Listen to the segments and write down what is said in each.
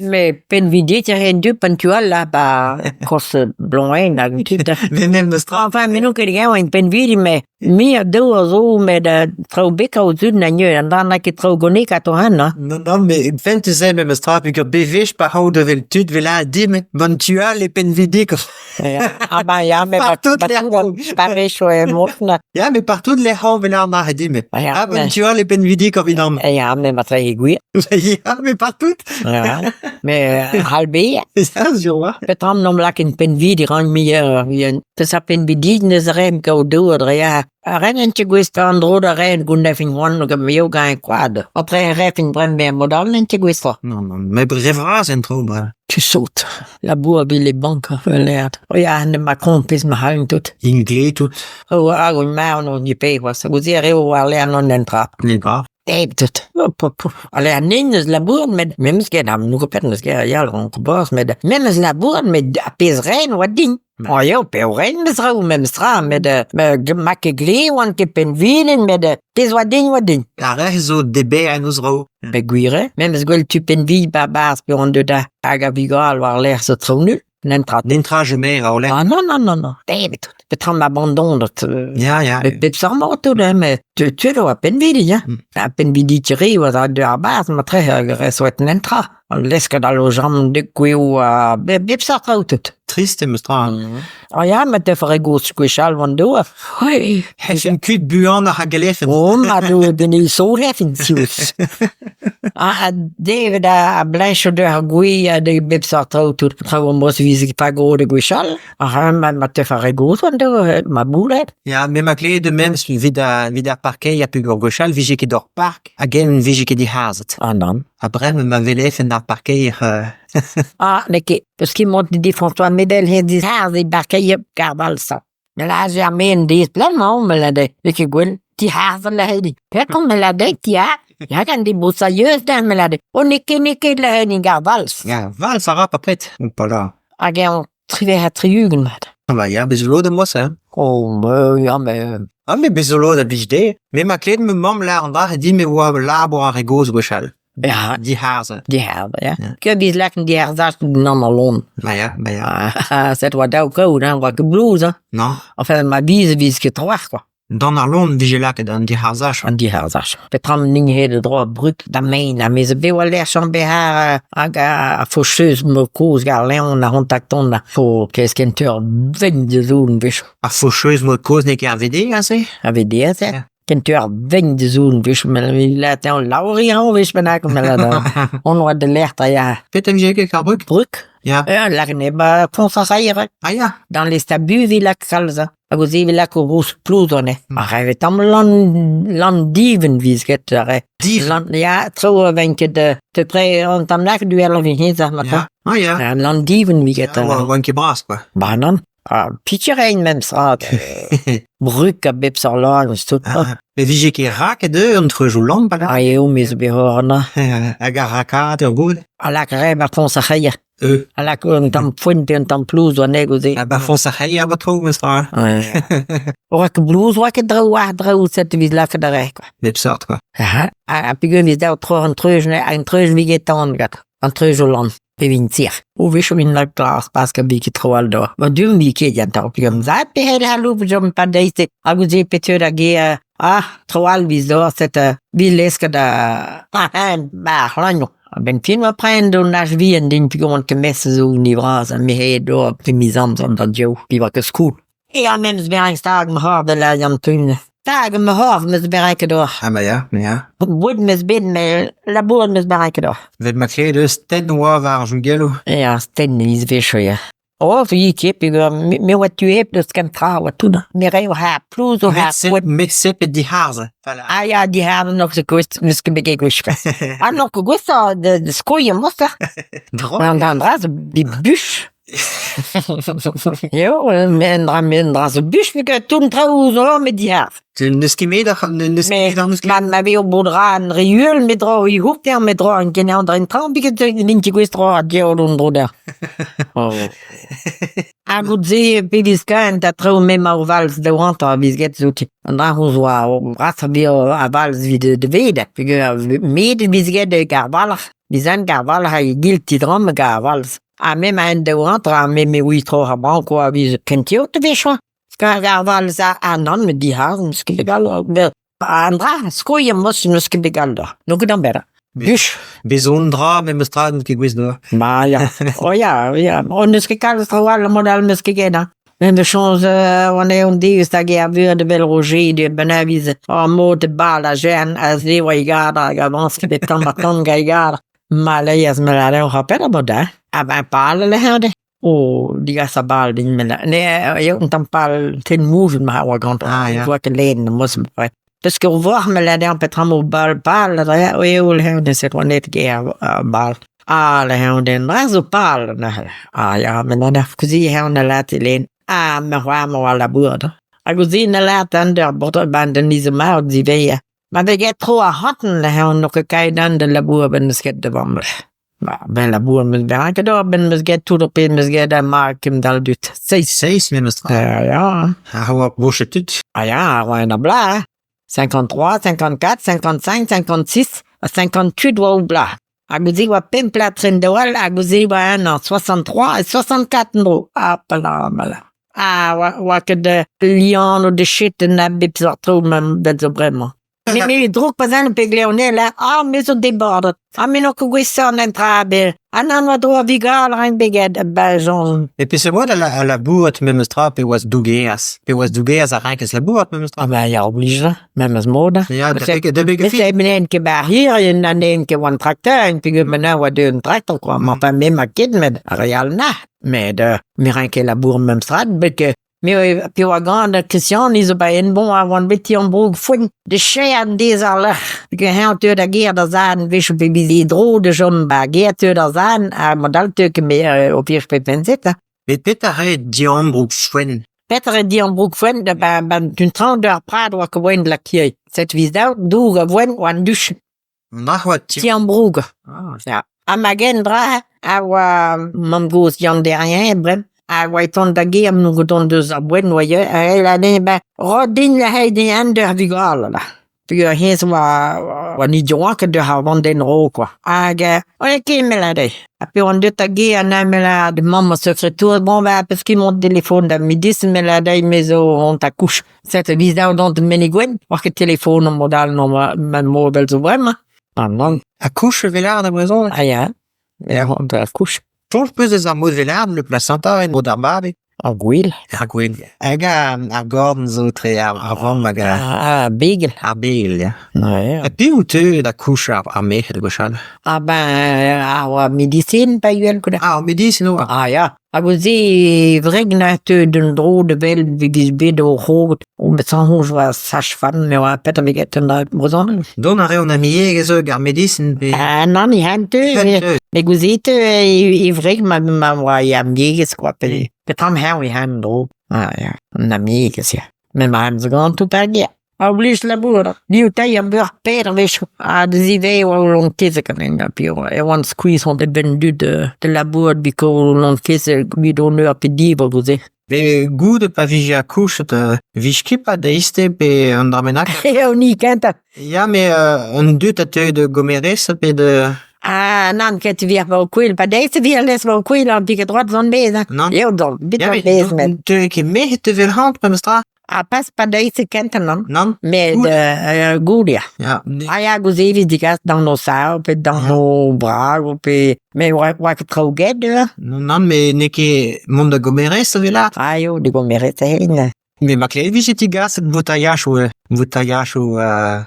Mais pinvidik a rin du pan tu all là ba kost bloaen hag tud da. Mais memes tra. Enfin, me n'on ket gav en pinvidik, mais me a daou a zo met traoù bet kaout zud na neu, an dra n'a ket traoù gonek a tohan, hein. Non, non, mais fent se memes tra, peogwir bewech pa c'haout evel tud vel a dim, ban tu all e pinvidik. Ah ben ya, mais Partout ba, lec'h ba rech oe mofna. Ya, mais partout lec'h vel ar marc'h dim. Ya, Ah, ban tu all e pinvidik evit an. Ya, mais ma tre gwir. Ya, mais partout. Ya, mais c'hall bezañ. Ya, sur war. Petra n'om lakain pinvidik ran muioc'h Peseurt pinvidik neus ren kaout dour dre ar ren en ket gouest an dro da ren gounefin c'hoant gant me gant koad. Entre refin bremañ mod all n'en ket gouest Non, non, mais dre vras en traoù bremañ. Tu sautes. Labour evit les banques, l'air. Ya, Macron pezh ma c'hallint tout. Inglé tout. Oh, hag on marv on y pae c'hoazh. Gouzout a reo war-lerc'h an entra. Netra. Tout. Ale an hini eus labourat met memes ket ha n'on ket neus ket ya on boas met memes labourat met ar pezh ren oa din. Oh eo p'eo ren meus raoù memes tra met ma ket glev oan ket pennvilen met pezh oa din oa din. Ar re zo deber en o zro. Pe gwir eo, memes gwell tu pennvil ba barzh pe on deut da hag a vugale war-lerc'h zo traoù nul. Nentra. Nentra jamais raolet. Ah non, non, non, non. Debret tout. Petra m'abandonot. Ya, ya. Bep seurt mat tout, hein, mais tu tu oa penvidik, hein. Mm. Ha penvidik re oa da ar baz, matre hag resoet nentra. Lesket al lojam de gweo a bep seurt traoù tout. Trist em eus tra. Ah ya, met te fere gozh gwechall van doa. Oui. Hefen kuit buan ar galefen. Oh, ma do den il sourefin sious. Ah, David a bleñcho deur ar gwez ha da bep seurt traoù tout. Traoù am boa veze pa gode gwechall. Ar ma, ma teuf ar re gozh oan da ma bouled. Ya, me ma klevet de memes evit evit ar parkeier peogwir gwechall vije ket ur park hag eñ vije ket dic'harzhet. Ah nann. Ha bremañ ma welefen ar parkeier Ah, n'eo ket. Peus ket mont di François Medel he dic'harzh e parkeier Garbalsa. Me lâre ar maen deiz plaen-mañ me lâre n'eo ket gwell dic'harzh lâret Petra me lâre ya ya gant des broussailleuses da me lâre oh n'eo ket n'eo ket lâret ar vals. Ya, vals a ra papred. Voilà. Hag eñ 78 mat. Ah bah ya, bez zo lod am boa ça. Oh mais ya mais Ah mais bez zo lod a blij dezhe. Me ma klevet ma mamm lâr an dra dit me oa labour ar re gozh gwechall. Ya, Dic'harzh. dic'harzh, ya. Ket biz lakaat dic'harzh d'an alon. Ba ya, ba ya. Ah, set oa dav kaout, hein, oa ket blouz, hein. Non. Enfin, ma biz e viz ket trawalc'h, quoi. D'an arlon vije lakaet an dic'harzhaj. An dic'harzhaj. Petra n'int ket da dro brug da mein, ha me zo bet war-lerc'h Chambéhar hag ar faucheuse mo kozh gar Leon a hontakton a fo kez kenteur vegn da zoun wech. Ar faucheuse mod kozh n'eo ket ar VD aze? A VD aze? Ya. Kenteur vegn da zoun wech, met la laouri an wech bennak, on oa da lec'h da ya. Petra vije ket ar brug? Brug? Ya. Ya, lakaet eo ba foñs ar reier. Ah ya. Dans les stabuvi lak kalz. Hag o zevel lak o roz plouz anezhe. Ar re tamm lan, lan diven viz ket ar re. Div. Lan, ya, traoù a ven ket te pre an tamm lak duel a vin hezar ma Ya. Ah ya. Ya, lan diven vi ket. Ya, oa oan ket bras quoi. Ba nann. Ah, picher ein memes tra. Bruk a bep seurt lan eus tout. Ah, Me vije ket raket eo an treujoù lan pa Ah eo, me zo bet hor Hag ar rakaat ur goud. A lak re ma foñs ar c'hreier. Eu. A lak un tamm foenn pe un tamm plouz oa anezho se. Ah ba foñs ar c'hreier ba tro meus tra. Oa ket blouz oa ket draoù war draoù set evit lakaat ar re quoi. Bep seurt quoi. Aha. Ha peogwir vez dav tro an treuz an treuz vez ket tan gat. An treuz o lann pe vin tir. O wech vin lak glas pas ket ket tro all d'ober. Ma du mi ket gantañ peogwir zad pe c'hell c'halloù jom pa deiz hag ouzh pe teu da gêr ah tro all 'vit d'ober set 'vit lesket da ah ba ar c'hlañv. A-benn fin 'oa pren d'an ach vihan din peogwir ket mes zo ni vras ha me aet d'ober pe miz amzer d'an div pi oa ket skol. Ya me 'meus bet stag ma c'horf da lâret an tun. Stag ma c'horf 'meus bet ranket d'ober. Ah bah ya, ya. Boued 'meus bet met labourat 'meus bet ranket d'ober. Vet ma klevet eus stenn oa war ar jugelloù. Ya, stenn miz 'wechoù ya. Oh, vi ket peogwir me oa tu hep deus ken tra oa tout. Me rae oc'h ar plouz oc'h ar Met met sepet dic'harzh. Voilà. Ah ya, dic'harzh n'oc'h ket gouest, n'eus ket bet ket gwech. Ah n'oc'h ket gouest da da skoilh amañ Drol. An dra dra zo bet buch. Eo, met un dra met un dra zo buch, met tout an traoù zo met dic'harzh. N'eus ket met ar n'eus ket n'eus ket Ma ma vez o bodra an re uhel, me dro e hourter, me dro an kenañ dre an traoñ, peget n'int ket gouest dro ar diaoul an dro da. Oh. Ha goude-se pe vez kaer da traoù me 'ma ur vals daou-hanter a vez graet zoken. An dra-se zo brasoc'h eo ar vals evit da vedañ peogwir met e vez graet gant ar walc'h, 'vez gant ar walc'h hag egile 'tidramm gant ar vals. Ha me 'ma un daou-hanter ha me me 'ouie tro ar brankoù a vez kentioù a-wechoù. Hag ar vals ah nann met dic'harzh n'eus ket bet gallet. An dra skoilh am eus n'eus ket bet gallet d'ober. N'on ket amber. Buch. Bez zo un dra memes tra n'on ket gouest d'ober. Ma ya. Oh ya, ya. Oh, n'eus ket kalz traoù all mod all n'eus ket ket hein. Met chañs oan eo an devezh hag er veur da wel Roger de Benaviz. Ar mod bal a jern a zev e gad hag avañs ket tamm ha tamm gant e gad. Ma leaz me lâret oc'h apel abod hein. Ha ben pal leherde. Oh, degas ar bal din met ne eo un tamm pal tenn mouzh ma oa gantañ. Ah ya. Oa ket lenn mos Peus ket war ma lâret petra emañ bal pal eo lec'h se oa net ket ar bal. Ah lec'h den bras zo pal neuze. Ah ya met an eur kuzi eo na lâret lenn. Ah ma c'hoar ma oa labourat. Hag o zen a lâret an d'ur baotr ban d'an izomar diwezhañ. Ma vez get tro ar c'hanton lec'h n'eo ket kaet an da labour a-benn n'eus ket da vamm. Ba ben labour 'm eus bennak ket d'ober 'benn 'm eus graet tout ar pezh 'm eus graet ha mat kemend-all dud. Seizh. Seizh memes tra. Ya. Ha oa bochet tud. Ah ya, a oa en bloaz, hein. 53, 54, 55, 56 ha 58 oa o bloaz. Hag neuze e oa pemp plat tren daou all hag neuze e oa un an 63 ha 64 en-dro. Ah pelamala. Ah oa oa ket lianv de chetenn a bep seurt traoù ma 'vel zo bremañ. Me me drouk pa zan peogwir là, ah me zo debordet, ha me n'on ket gouest an dra ebet, ha nann war-dro ar vugale 'raint bet get ba soñj. E peseurt mod a labourat memes tra pe oas dougeaz? Pe oas dougeaz a rankez labourat memes tra? Ah ben ya oblige memes mod. Ya, da beg da beg fi. Me n'en ket ba hir, na n'en ket oan trakteur, peogwir maintenant oa deuet un trakteur quoi. Ma enfin me ma ket met ar re all na. Met me rank ket labour memes tra, bet Me pe oa gant Christian zo ba en-bon a oan bet ti ambroug foenn de cher an deiz àr-lerc'h. Peogwir eñ teu da gêr da zan 'wechoù pe veze e dro da chom ba gêr teu da zan ha mod all teu ket me o pir pep penn-set ha. Met petra rae diambroug foenn? Petra rae diambroug foenn da ba ba d'un traoñ d'ar prad oa ket voen da lakaat. Set 'viz daou doug a voen oa an douch. Marc'had ti. Ti-ambroug. Ah. Ya. Ha ma gendra a oa mamm-gozh Yann Derrien bremañ a oa e tont da gêr n'on ket dont deus ar boent oa ivez ha eil anezhe ben ro din lâret din an d'ur vugale là. Peogwir hennezh oa oa ni yaouank deus ar vandenn ro quoi. Hag on ket emellañ dezhe. Ha pe oan deuet da gêr ha emellañ d'e mamm sekretour bon ben peus ket mon telefon da midi emellañ dezhi me zo 'vont da kouch. Set e viz daou dont Menegwenn, oa ket telefon mod all ma movel zo bremañ. Ah nann. Ha kouch e velard a brezhoneg? Ah ya, ya da kouch. Soñj 'peus eus ar mod velard le placenta en-dro d'ar mab eo? Ar gwel. Ar gwel. Hag ar gorn zo tre ar vamm hag ar... Ar begel. Ar begel, ya. Ouais. Ha piv teu da kouch ar merc'hed gwechall? Ah ben, ar oa medisin pa yuel koulz. Ah, ar medisin oa. Ah ya. Hag neuze e wreg na teu d'un dro da wel e vez bet o c'hrog o met soñj war sach-femme me oa petra vez get an brezhoneg. Dont a reont amiegez eus ar medisin pe... Ah nann, e han teu, met gouze teu e wreg ma ma oa e amiegez quoi pe petra m'heñv e han dro. Ah ya, an amiegez ya. Met ma em zo ganto peogwir. A blij labourat. Div teir beur peder wech ha da ziwezh e oa o kezeg ganin ha e oan skuizh on bet benn dud da labourat because on kezeg evit on eur pe div goude. Met goude pa vije akouchet 'vije ket pa deiz-te pe un dra bennak? Eo ni kentañ. Ya, met an dud a teu da gomerez pe da... Ah nann, ket evit ar kwel. Pa deiz evit al lez war kwel an diket droad zon bez. Nann. Eo don, bit Ya, ar met bez met. teu ket merc'hed evel hañv memes tra? Ha pas pa deiz kentañ nann. Nann? Met goude ya. Ya. Ah ya, goude evit degas d'an o sav pe d'an o bragoù pe... Met oa oa ket traoù get euh. Nann, met n'eo ket mont da gomerez a vez lâret. Ah eo, da gomerez hein. Mais ma klevet vije digaset boutailhachoù boutailhachoù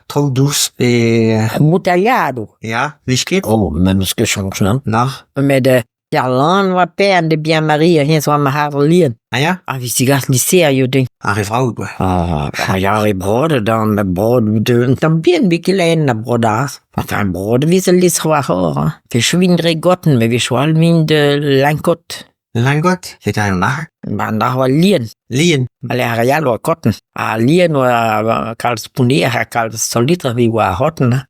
traoù dous pe... Boutailhadoù. Ya, 'vije ket? Oh, memes ket soñj nann. Nann. Met Kerlann oa pern de Bianmarie hennezh oa ma c'harr lien. Ah ya? Ha vez degas liserioù din. Ar re vrav quoi. Ah, ya, re brodet an brod un tamm bihan bet ket lenn a brodaz. Enfin, brod vez al lestr war c'hor. Hein. Fech vint dre gotten, met wech all vint de lingot. Lingot? C'est un ar? Ba an ar oa lien. Lien. Ale ar re all oa kotten. Ha lien oa kalz pounner ha kalz solidoc'h evit oa ar c'hotten. Hein.